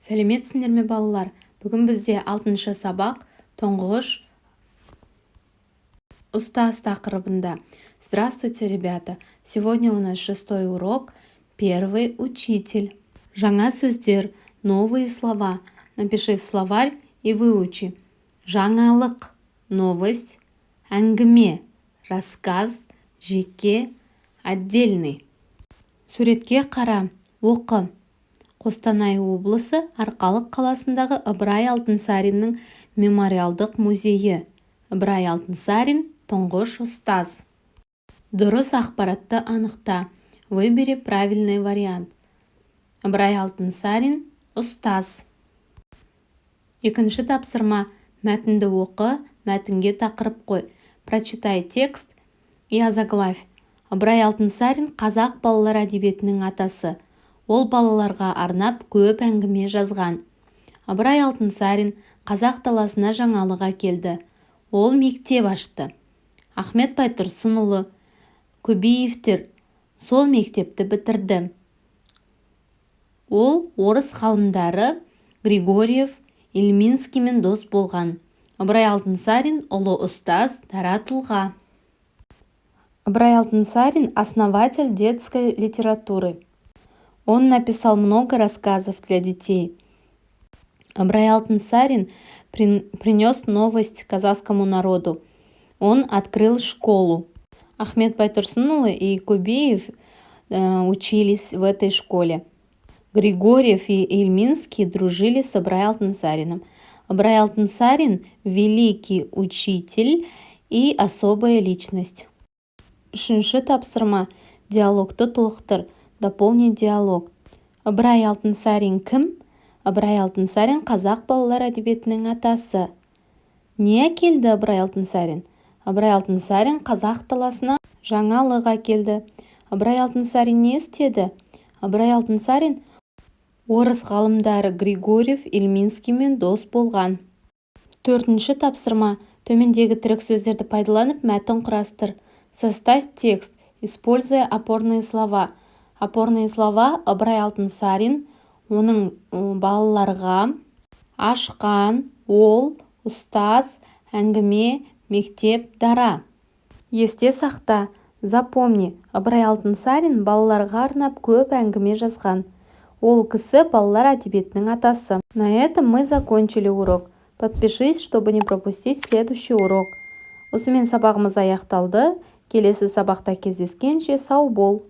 Сәлеметсіңдер ме, балалар! Бүгін бізде алтыншы сабақ, «Тұңғыш ұстаз» тақырыбында. Здравствуйте, ребята! Сегодня у нас шестой урок, «Первый учитель». Жаңа сөздер, новые слова. Напиши в словарь и выучи. Жаңалық – новость, әңгіме – рассказ, жеке – отдельный. Суретке қара, оқы. Қостанай облысы, Арқалық қаласындағы Ыбырай Алтынсариннің мемориалдық музейі. Ыбырай Алтынсарин – тұңғыш ұстаз. Дұрыс ақпаратты анықта. Выбери правильный вариант. Ыбырай Алтынсарин – ұстаз. Екінші тапсырма. Мәтінді оқы, мәтінге тақырып қой. Прочитай текст и озаглавь. Ыбырай Алтынсарин – қазақ балалар әдебиетінің атасы. Ол балаларға арнап көп әңгіме жазған. Ыбырай Алтынсарин қазақ даласына жаңалық әкелді. Ол мектеп ашты. Ахмет Байтұрсынұлы, Көбеевтер сол мектепті бітірді. Ол орыс ғалымдары Григорьев, Ильинскиймен дос болған. Ыбырай Алтынсарин – ұлы ұстаз, дара тұлға. Ыбырай Алтынсарин – основатель детской литературы. Он написал много рассказов для детей. Ыбырай Алтынсарин принес новость казахскому народу. Он открыл школу. Ахмет Байтурсынулы и Кобеев учились в этой школе. Григорьев и Ильинский дружили с Ыбырай Алтынсариным. Ыбырай Алтынсарин – великий учитель и особая личность. Үшінші тапсырма. Диалогты толықтыр. Дополни диалог. Ыбырай Алтынсарин кім? Ыбырай Алтынсарин – қазақ балалар әдебиетінің атасы. Не әкелді Ыбырай Алтынсарин? Ыбырай Алтынсарин қазақ даласына жаңалық әкелді. Ыбырай Алтынсарин не істеді? Ыбырай Алтынсарин орыс ғалымдары Григорьев, Ильинскиймен дос болған. Төртінші тапсырма. Төмендегі тірек сөздерді пайдаланып, мәтін құрастыр. Составь текст, используя опорные слова. Опорные слова: Ыбырай Алтынсарин, оның балаларға, ашқан, ол, ұстаз, әңгіме, мектеп, дара. Есте сақта. Запомни. Ыбырай Алтынсарин балаларға арнап көп әңгіме жазған. Ол кісі балалар әдебиетінің атасы. На этом мы закончили урок. Подпишись, чтобы не пропустить следующий урок. Осымен сабағымыз аяқталды. Келесі сабақта кездескенше, сау бол!